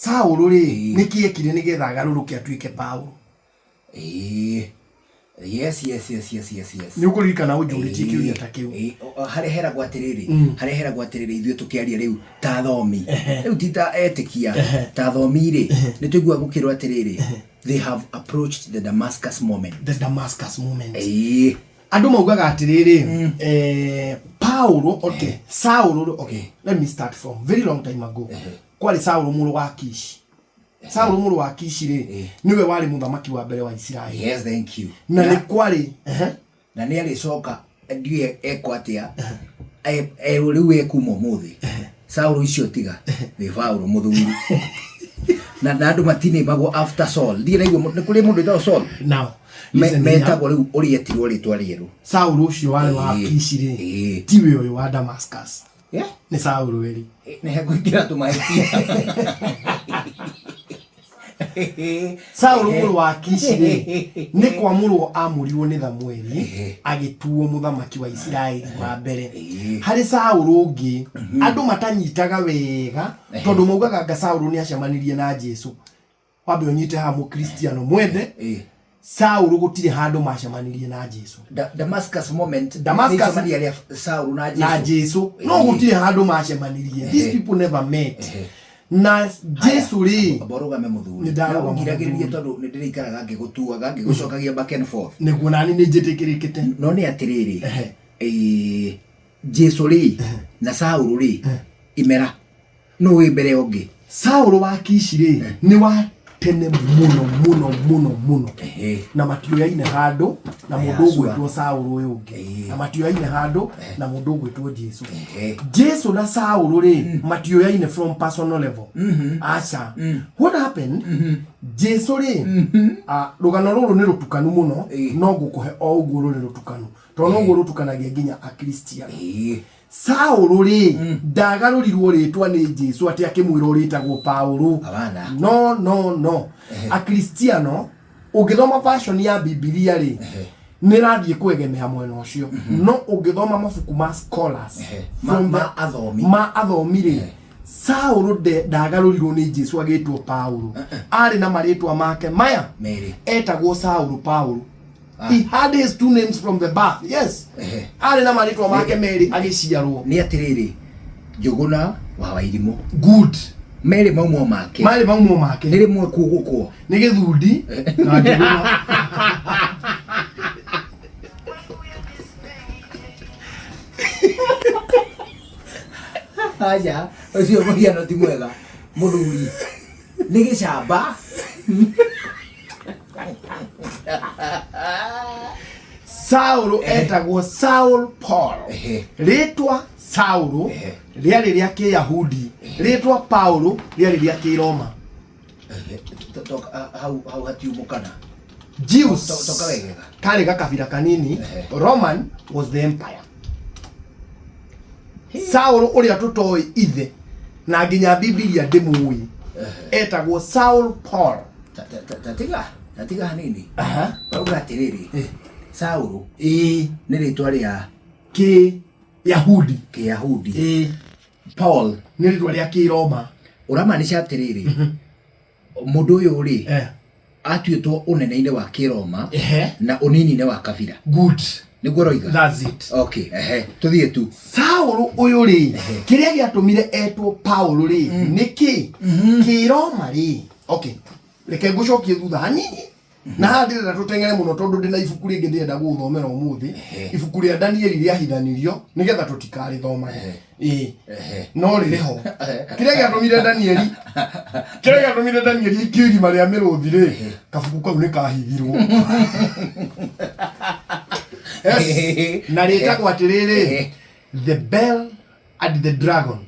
Saũlũ rĩ, Ĩĩ. nĩkĩ ekire nĩgetha agarũrũke atuĩke Paulo? Ĩĩ. Yes. Nĩ ũkũririkana ũnjũrĩtie kĩũria ta kĩu. Ĩĩ, harĩa heragwo atĩrĩrĩ, harĩa heragwo atĩrĩrĩ, ithuĩ tũkĩaria rĩu ta athomi, rĩu ti ta etĩkia, ta athomi rĩ, nĩ tũiguaga gũkĩrwo atĩrĩrĩ, they have approached the Damascus moment. The Damascus moment. Ĩĩ. Andũ maugaga atĩrĩrĩ, Paulo, okay, Saũlũ, okay, let me start from very long time ago. Kwarĩ Saũlũ mũrũ wa Kishi. Saũlũ mũrũ wa Kishi rĩ, nĩwe warĩ mũthamaki wa mbere wa Isiraeli. Yes, thank you. Na nĩ kwarĩ, ehe. Na nĩ arĩcoka ndiũĩ ekwo atĩa, rĩu ekuma ũmũthĩ. Saũlũ icio tiga, wĩ Paũlũ mũthuri. Na andũ matinĩmagwo after Saul. Ndirĩ ndaigua nĩ kũrĩ mũndũ wĩtagwo Saul? Now, listen here. Metagwo rĩu ũrĩa etirwo rĩtwa rĩerũ. Saũlũ ũcio warĩ wa Kishi rĩ, tiwe ũyũ wa Damascus. Yeah. Nĩ Saũlũ ĩrĩ. Nĩ hekũingĩra tũmahĩtia. Saũlũ mũrũ wa Kishi rĩ, nĩ kwamũrwo amũrirwo nĩ Thamueli agĩtuo mũthamaki wa Isiraeli wa mbere. Harĩ Saũlũ ũngĩ andũ matanyitaga wega tondũ maugaga anga Saũlũ nĩ acemanirie na Jesu. Wambe ũnyite haha mũkristiano mwende, Saũlũ gũtirĩ handũ macemanirie na Jesu. Damascus moment. Damascus- Nĩ icemania rĩa Saũlũ na Jesu. Na Jesu. No gũtirĩ handũ macemanirie. These people never met. Na Jesu rĩ, Amba ũrũgame mũthuri. Nĩ ndarũgama Ũngiragĩrĩria mũthuri. tondũ nĩ ndĩrĩikaraga ngĩgũtuaga, ngĩgũcokagia back and forth. Nĩguo nani nĩ njĩtĩkĩrĩkĩte. No nĩ atĩrĩrĩ, Jesu rĩ na Saũlũ rĩ, imera nũ wĩ mbere ya ũngĩ? Saũlũ wa Kishi rĩ, nĩ wa tene mũno mũno mũno mũno. Na matioyaine handũ na mũndũ ũgwĩtwo Saũlũ ũyũ ũngĩ. Na matioyaine handũ na mũndũ ũgwĩtwo Jesu. Jesu na Saũlũ rĩ, matioyaine from personal level. Aca. What happened? Jesu rĩ, rũgano rũrũ nĩ rũtukanu mũno, no ngũkũhe o ũguo rũrĩ rũtukanu. Tondũ noguo rũtukanagia nginya Akristiano. Saũlũ rĩ, ndagarũrirwo rĩtwa nĩ Jesu atĩ akĩmwĩra ũrĩtagwo Paũlũ. Hapana. No, no, no. Akristiano, ũngĩthoma version ya Bibilia rĩ, nĩ ĩrathiĩ kwegemea mwena ũcio. No ũngĩthoma mabuku ma scholars, from the- Ma athomi. ma athomi rĩ, Saũlũ ndagarũrirwo nĩ Jesu agĩtwo Paũlũ. Arĩ na marĩtwa make maya. Merĩ. Etagwo Saũlũ Paũlũ. He had his two names from the birth. Yes. Arĩ na marĩtwa make merĩ agĩciarwo. Nĩ atĩrĩrĩ, Njũgũna wa Wairimũ. Good. Merĩ maumwo make. Marĩ maumwo make. Nĩ rĩmwe kugũkwo. Nĩ gĩthundi na Njũgũna. Aca, ũcio mũhiano ti mwega. Mũthuri. Nĩ gĩcamba. Saũlũ etagwo Saul Paul. Rĩtwa Saũlũ rĩarĩ rĩa Kĩyahudi, rĩtwa Paulo rĩarĩ rĩa Kĩroma. Hau hatiumũkana. Jews Toka wegega. Karĩ gakabira kanini. Roman was the empire. Saũlũ ũrĩa tũtoĩ ithe na nginya Bibilia ndĩmũĩ etagwo Saul Paul. Ta tiga hanini. Rauga atĩrĩrĩ, Saũlũ nĩ rĩtwa rĩa Kĩ Yahudi. Kĩyahudi. Paul nĩ rĩtwa rĩa Kĩroma. Ũramaanisha atĩrĩrĩ, mũndũ ũyũ rĩ, atuĩtwo ũnene-inĩ wa Kĩroma na ũnini-inĩ wa kabira. Good. Nĩguo ũroiga? That's it. Okay, ehe, tũthiĩ tu. Saũlũ ũyũ rĩ, kĩrĩa gĩatũmire etwo Paũlũ rĩ, nĩ kĩ? Kĩroma rĩ, okay, reke ngũcokie thutha hanini. Na haha ndĩrenda tũteng'ere mũno tondũ ndĩna ibuku rĩngĩ ndĩrenda gũgũthomera ũmũthĩ. Ibuku rĩa Danieli rĩahithanirio nĩgetha tũtikarĩthomage. Ĩĩ. No rĩrĩ ho. Kĩrĩa gĩatũmire Danieli, kĩrĩa gĩatũmire Danieli aikio irima rĩa mĩrũthi rĩ, kabuku kau nĩ kahithirwo. Yes. Na rĩtagwo atĩrĩrĩ, The Bell and the Dragon.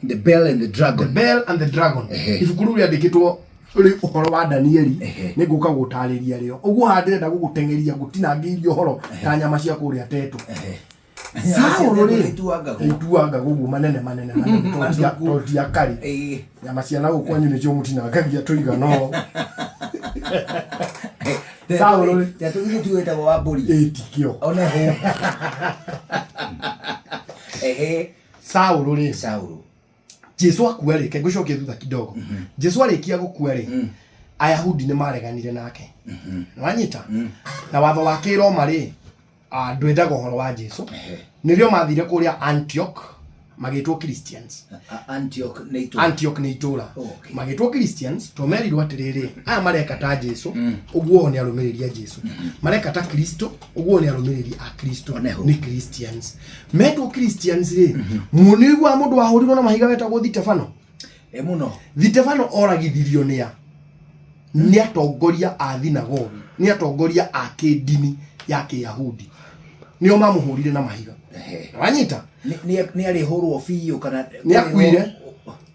The Bell and the Dragon. The Bell and the Dragon. Ibuku rĩu rĩandĩkĩtwo rĩ ũhoro wa Danieli. Nĩ ngũka gũtarĩria rĩo. Ũguo haha ndĩrenda gũgũteng'eria ngũtinangĩirie ũhoro ta nyama cia kũrĩa Teto. Saũlũ rĩ, Ituangagwo. Ituangagwo ũguo manene manene manene, to ti akari. Nyama cia na gũkũ kwanyu nĩcio mũtinangagia tũigana ũũ. Saũlũ rĩ. Teto githĩ ti wĩtagwo wa mbũri? Ĩ, tikĩo. One hũ. Saũlũ rĩ. Saũlũ. Jesu akua rĩ, ke ngũcokie thutha kidogo. Jesu arĩkia gũkua rĩ, Ayahudi nĩ mareganire nake. Wanyita? Na watho wa Kĩroma rĩ, ndwendaga ũhoro wa Jesu. Nĩrĩo mathire kũrĩa Antioch magĩtwo Christians. Antioch nĩ itũũra. Antioch nĩ itũũra. Oh, okay. Magĩtwo Christians to merirwo atĩrĩrĩ, aya mareka ta Jesu, ũguo o nĩ arũmĩrĩri a Jesu. Mareka ta Kristo, ũguo nĩ arũmĩrĩri a Kristo. Oneho. Nĩ Christians. Metwo Christians rĩ, nĩ ũiguaga mũndũ wahũrirwo na mahiga wetagwo Thitefano? E mũno. Thitefano oragithirio nĩ a? Nĩ atongoria a thinagogi, nĩ atongoria a kĩndini ya Kĩyahudi. Nĩo mamũhũrire na mahiga. Wanyita? Nĩ arĩhũrwo biũ kana Nĩ akuire.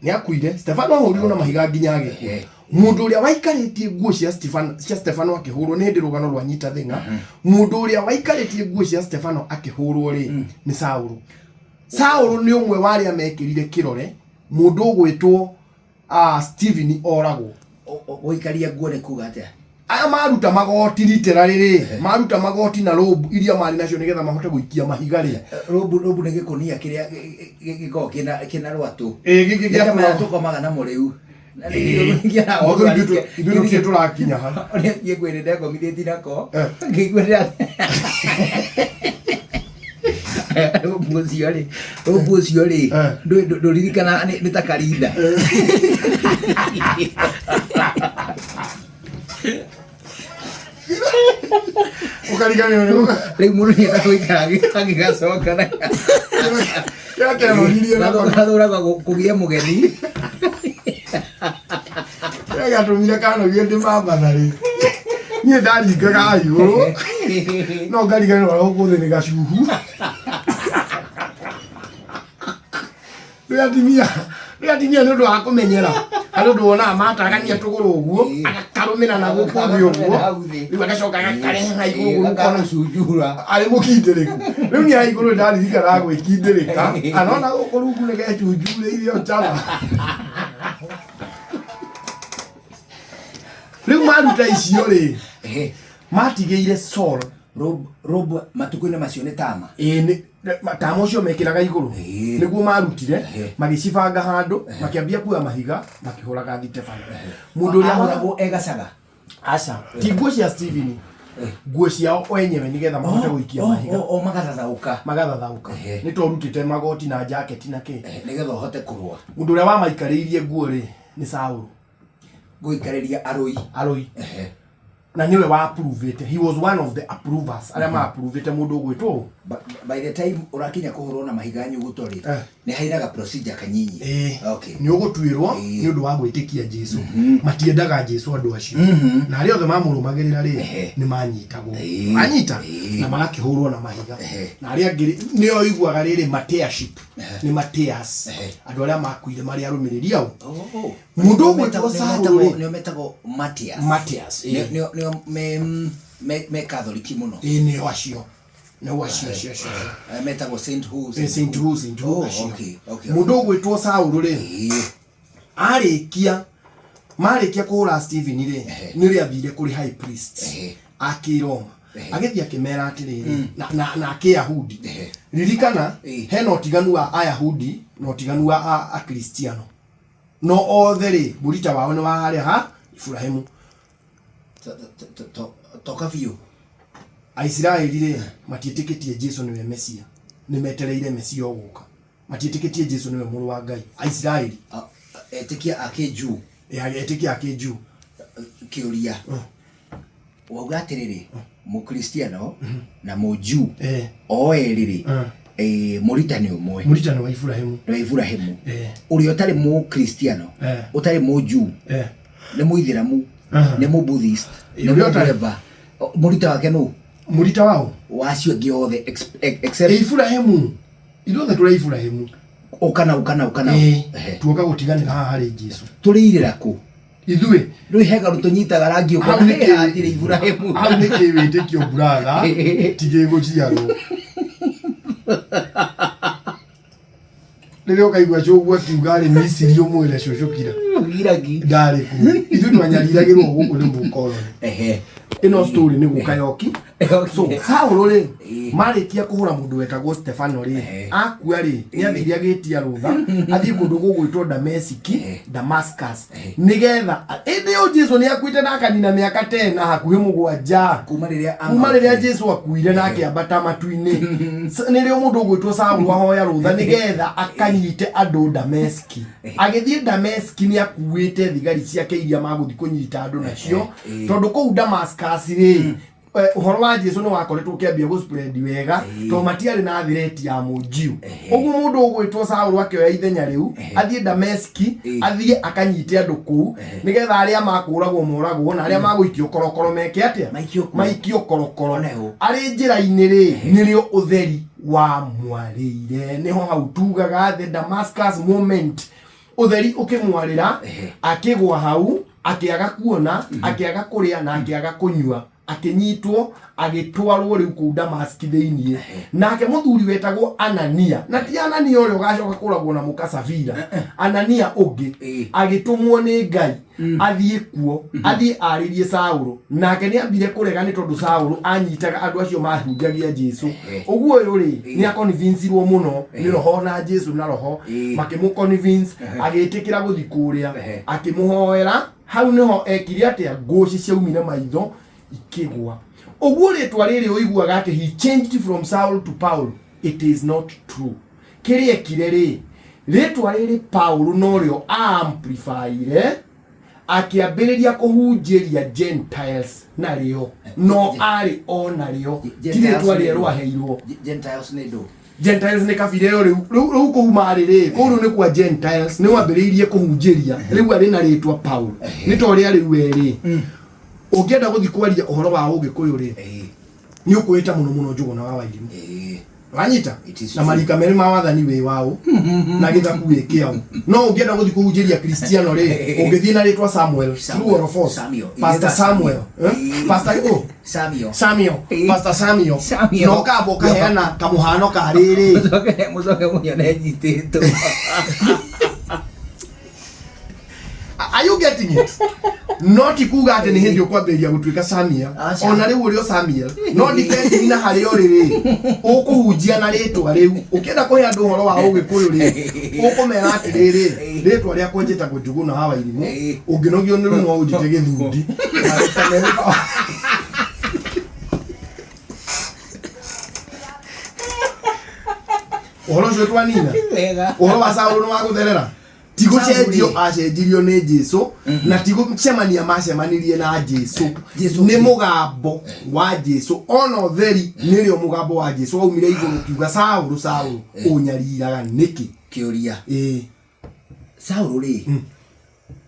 Nĩ akuire. Stefano ahũrirwo na mahiga nginya agĩkua. Mũndũ ũrĩa waikarĩtie nguo cia Stefano, cia Stefano akĩhũrwo, nĩ hĩndĩ rũgano rwanyita thĩng'a. Mũndũ ũrĩa waikarĩtie nguo cia Stefano akĩhũrwo rĩ, nĩ Saũlũ. Saũlũ nĩ ũmwe wa arĩa mekĩrire kĩrore mũndũ ũgwĩtwo Stephen oragwo. Gũikaria nguo nĩ kuga atĩa? Aya maruta magoti literally rĩ, maruta magoti na robe iria marĩ nacio nĩgetha mahote gũikia mahiga rĩ. Robe nĩ gĩkũnia kĩrĩa gĩkoragwo kĩna rwatũ. Ĩ, gĩkĩ gĩa Nĩ ta maya kũra- tũkomaga namo rĩu. Na Ĩ. nĩkĩo O, ithuĩ tũtirĩ tũrakinya ha. Ũrĩa niĩ ngwĩrĩ ndekomithĩtie nako, Eh. ngĩigua ndĩra- Rũmbu ũcio rĩ, rũmbu ũcio rĩ, Eh. ndũririkana nĩ ta karinda. Ũkariganĩrwo nĩ Rĩu mũndũ nĩenda gũikara agĩgacoka na kĩrĩa kĩanonirie nako gathũraga kũgĩa mũgeni. Kĩrĩa gĩatũmire kanogie ndĩ mambatha rĩ, niĩ ndaringaga igũrũ no ngariganĩrwo gũkũ thĩ nĩ gacuhu. Rĩu atumia, rĩu atumia nĩ ũndũ wa kũmenyera harĩ ũndũ wonaga matagania tũgũrũ ũguo agakarũmĩra na gũkũ thĩ ũguo, rĩu agacoka agakarehe na igũrũ ũguo ũkona Gakacunjura. arĩ mũkindĩrĩku. Rĩu niĩ haha igũrũ ndaririkanaga gwĩkindĩrĩka, anona gũkũ rungu nĩ gecunjurĩire o njara. Rĩu maruta icio rĩ, matigĩire Saul. Robe matukũ-inĩ macio nĩ tama. Ĩĩ, nĩ tama ũcio mekĩraga igũrũ nĩguo marutire, magĩcibanga handũ, makĩambia kuoya mahiga makĩhũraga Thitefano. Mũndũ ũrĩa ahũragwo egacaga. Aca, ti nguo cia Stephen, nguo ciao o enyewe nĩgetha mahote gũikia mahiga. O magathathaũka. Magathathaũka. Nĩ twarutĩte magoti na jaketi na kĩ. Nĩgetha ũhote kũrũa. Mũndũ ũrĩa wamaikarĩirie nguo rĩ nĩ Saũlũ. Gũikarĩria arũi. Arũi. Na nĩwe wa approvĩte. He was one of the approvers. Arĩa ma approvĩte mũndũ ũgwĩtwo ũũ. By the time ũrakinya kũhũrwo na mahiga nyuguto rĩ, nĩ hainaga procedure kanyinyi. Okay. Nĩ ũgũtuĩrwo nĩ ũndũ wa gwĩtĩkia Jesu. Matiendaga Jesu andũ acio. Na arĩa othe mamũrũmagĩrĩra rĩ, nĩ manyitagwo. Manyita na magakĩhũrwo na mahiga. Na arĩa angĩ rĩ, nĩo ũiguaga rĩrĩ martyrship. Nĩ martyrs. Andũ arĩa makuire marĩ arũmĩrĩri ao. Mũndũ ũgwĩtwo Saũlũ rĩ, Nĩo metagwo martyrs. Martyrs, ĩĩ. Nĩo me Katholiki mũno. Ĩĩ, nĩo acio. Nĩo acio, acio, acio. Metagwo Saint Who, Saint Who, Saint Who, Oh, acio. okay, okay. Mũndũ ũgwĩtwo Saũlũ rĩ, marĩkia kũhũra Stephen rĩ, nĩrĩo athire kũrĩ high priest a Kĩroma. Agĩthiĩ akĩmera atĩrĩrĩ, na Akĩyahudi. Ririkana, hena ũtiganu wa Ayahudi na ũtiganu wa Akristiano. No othe rĩ, mũrita wao nĩ wa harĩa ha Iburahĩmu. Toka biũ. Aisiraeli rĩ, matiĩtĩkĩtie Jesu nĩwe Mesia. Nĩ metereire Mesia ũgũka. Matiĩtĩkĩtie Jesu nĩwe mũrũ wa Ngai. Aisiraeli. Etĩkia a Kĩnjuu. Etĩkia a Kĩnjuu. Kĩũria. Wauga atĩrĩrĩ, Mũkristiano na Mũnjuu o erĩ rĩ, mũrita nĩ ũmwe. Mũrita nĩ wa Iburahĩmu. Nĩ wa Iburahĩmu. Ũrĩa ũtarĩ Mũkristiano, ũtarĩ Mũnjuu, nĩ Mũithĩramu, nĩ Mũbuddhist, nĩ mũwhatever, mũrita wake nũ? Mũrita wao? Wa acio angĩ othe except Iburahĩmu. Ithuothe tũrĩ Iburahĩmu. Ũkana, ũkana, ũkana. Tuoka gũtiganĩra haha harĩ Jesu. Tũrĩ irĩra kũ? Ithuĩ. Rĩu he garu tũnyitaga rangi Hau ũkona nĩ kĩ- hatirĩ Iburahĩmu. Hau nĩ kĩwĩtĩkio brother, ti gĩgũciarwo. Rĩrĩa ũkaigua cũguo akiuga arĩ Misiri ũmwĩre cũcũ kira. Giragi. Ndarĩ kuo. Ithuĩ twanyariragĩrwo gũkũ nĩ mũkoroni. Ĩno story nĩ gũka yoki. So Saũlũ rĩ, Ĩĩ. marĩkia kũhũra mũndũ wetagwo Stefano rĩ, Ehe. akua rĩ, nĩ athire agĩtia rũtha athiĩ kũndũ gũgwĩtwo Damesiki, Damascus, nĩgetha ĩndĩ ĩyo Jesu nĩ akuĩte na akanina mĩaka tena hakuhĩ 7 Kuma rĩrĩa kuma rĩrĩa Jesu akuire na akĩambata matu-inĩ. Nĩrĩo mũndũ ũgwĩtwo Saũlũ ahoya rũtha nĩgetha akanyite andũ Dameski. Agĩthiĩ Dameski nĩ akuĩte thigari ciake iria magũthiĩ kũnyita andũ nacio, tondũ kũu Damascus rĩ, ũhoro wa Jesu nĩ wakoretwo ũkĩambia gũ spread wega, tondũ matiarĩ na threat ya mũnjiu. Ũguo mũndũ ũgwĩtwo Saũlũ akĩoya ithenya rĩu athiĩ Dameski, athiĩ akanyite andũ kũu nĩgetha arĩa makũragwo moragwo na arĩa magũikio korokoro meke atĩa? Maikio kuo. Maikio korokoro. Oneho. Arĩ njĩra-inĩ rĩ, nĩrĩo ũtheri wamwarĩire. Nĩho hau tugaga the Damascus moment, ũtheri ũkĩmwarĩra, akĩgwa hau, akĩaga kuona, akĩaga kũrĩa na akĩaga kũnyua, akĩnyitwo agĩtwarwo rĩu kũu Damaski thĩiniĩ. Nake mũthuri wetagwo Anania, na ti Anania ũrĩa ũgacoka kũragwo na mũka Safira, Anania ũngĩ, agĩtũmwo nĩ Ngai athiĩ kuo, athiĩ arĩrie Saũlũ. Nake nĩ ambire kũrega nĩ tondũ Saũlũ anyitaga andũ acio mahunjagia Jesu. Ũguo ũyũ rĩ, nĩ akonvincirwo mũno nĩ roho na Jesu na roho makĩmũ-convince, agĩtĩkĩra gũthiĩ kũrĩa, akĩmũhoera. Hau nĩho ekire atĩa? Ngũci ciaumire maitho ikĩgwa. Ũguo rĩtwa rĩrĩ ũiguaga atĩ he changed from Saul to Paul, it is not true. Kĩrĩa ekire rĩ, rĩtwa rĩrĩ Paul norĩo amplifyire, akĩambĩrĩria kũhunjĩria Gentiles narĩo, no arĩ o narĩo, ti rĩtwa rĩerũ aheirwo. Gentiles nĩ ndũ? Gentiles nĩ kabira ĩyo rĩu rĩu rĩu kũu marĩ rĩ, kũu rĩu nĩ kwa Gentiles, nĩ wambĩrĩirie kũhunjĩria rĩu arĩ na rĩtwa Paul. Nĩ ta ũrĩa rĩu we rĩ, ũngĩenda gũthiĩ kwaria ũhoro wa Ũgĩkũyũ rĩ, nĩ ũkwĩta mũno mũno Njũgũna wa Wairimũ. Wanyita? It is Na true. marika merĩ ma wathani wĩ waũ na gĩthaku wĩ kĩaũ. No ũngĩenda gũthiĩ kũhunjĩria Kristiano rĩ, ũngĩthiĩ na rĩtwa Samuel. Samuel. True or false? Samuel. Pastor Samuel. Eh? Pastor oh. Samuel. Samuel. Pastor Samuel. Samuel. Na ũkamba ũkaheana kamũhano ka rĩrĩ. Mũcoke mũcoke mũnyone nyitĩtwo. Are you getting it? No ti kuga atĩ nĩ hĩndĩ ũkwambĩrĩria gũtuĩka Samuel. Aca. Ona rĩu ũrĩ o Samuel. No depending na harĩa ũrĩ rĩ, ũkũhunjia na rĩtwa rĩu. Ũkĩenda kũhe andũ ũhoro wa Ũgĩkũyũ rĩ, ũkũmera atĩrĩrĩ, rĩtwa rĩakwa njĩtagwo Njũgũna wa Wairimũ. Ũngĩnogio nĩ rĩu no ũnjĩte Gĩthundi. Ũhoro ũcio twanina. Wega. Ũhoro wa Saũlũ nĩ wa gũtherera. Ti gũcenjio acenjirio nĩ Jesu, na ti gũcemania macemanirie na Jesu. Jesu Nĩ mũgambo wa Jesu, ona ũtheri nĩrĩo mũgambo wa Jesu waumire igũrũ ũkiuga Saũlũ, Saũlũ, ũnyariraga nĩkĩ? Kĩũria. Ĩĩ. Saũlũ rĩ,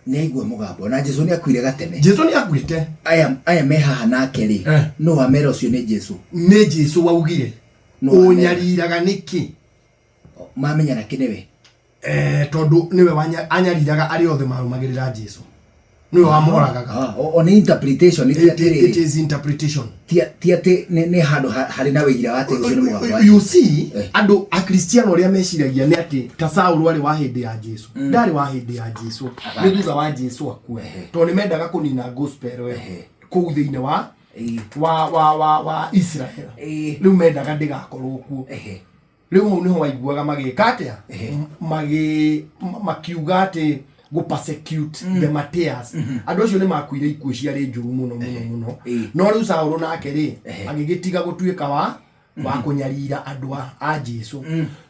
nĩ aigua mũgambo na Jesu nĩ akuire gatene. Jesu nĩ akuĩte. Aya me haha nake rĩ, no amera ũcio nĩ Jesu. Nĩ Jesu waugire. No amera. Ũnyariraga nĩkĩ? Mamenya nake nĩwe. Tondũ nĩwe anyariraga arĩa othe marũmagĩrĩra Jesu, nĩwe wamoragaga. O nĩ interpretation, ti atĩrĩrĩ. It is interpretation. Ti atĩ nĩ handũ harĩ na wĩira wa atĩ ũcio nĩ mũgambo wa You Jesu. see, andũ akristiano arĩa meciragia nĩ atĩ ta Saũlũ arĩ wa hĩndĩ ya Jesu. Ndarĩ wa hĩndĩ ya Jesu, nĩ thutha wa Jesu akue, tondũ nĩ mendaga kũnina gospel ĩyo kũu thĩinĩ wa wa Israel. Rĩu mendaga ndĩgakorwo kuo. Rĩu hau nĩho waiguaga magĩka atĩa? Makiuga atĩ gũ persecute the Matthias. Andũ acio nĩ makuire ikuũ ciarĩ njũru mũno mũno mũno. No rĩu Saũlũ nake rĩ, agĩgĩtiga gũtuĩka wa kũnyarira andũ a Jesu.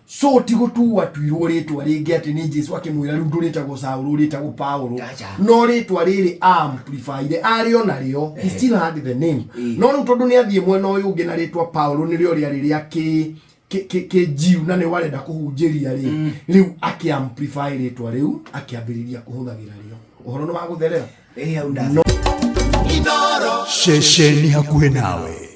So ti gũtuo atuirwo rĩtwa rĩngĩ atĩ nĩ Jesu akĩmwĩra rĩu ndũrĩtagwo Saũlũ, ũrĩtagwo Paũlũ. Aca. No rĩtwa rĩrĩ amplifyire arĩ o narĩo, he still had the name. No rĩu tondũ nĩ athiĩ mwena ũyũ ũngĩ na rĩtwa Paũlũ nĩrĩo rĩarĩ rĩa kĩ jiu na nĩ warenda kũhunjĩria rĩ, rĩu akĩ-amplify rĩtwa rĩu, akĩambĩrĩria kũhũthagĩra rĩo. Ũhoro nĩ wa gũtherera. Hau No. Ceceni hakuhĩ nawe.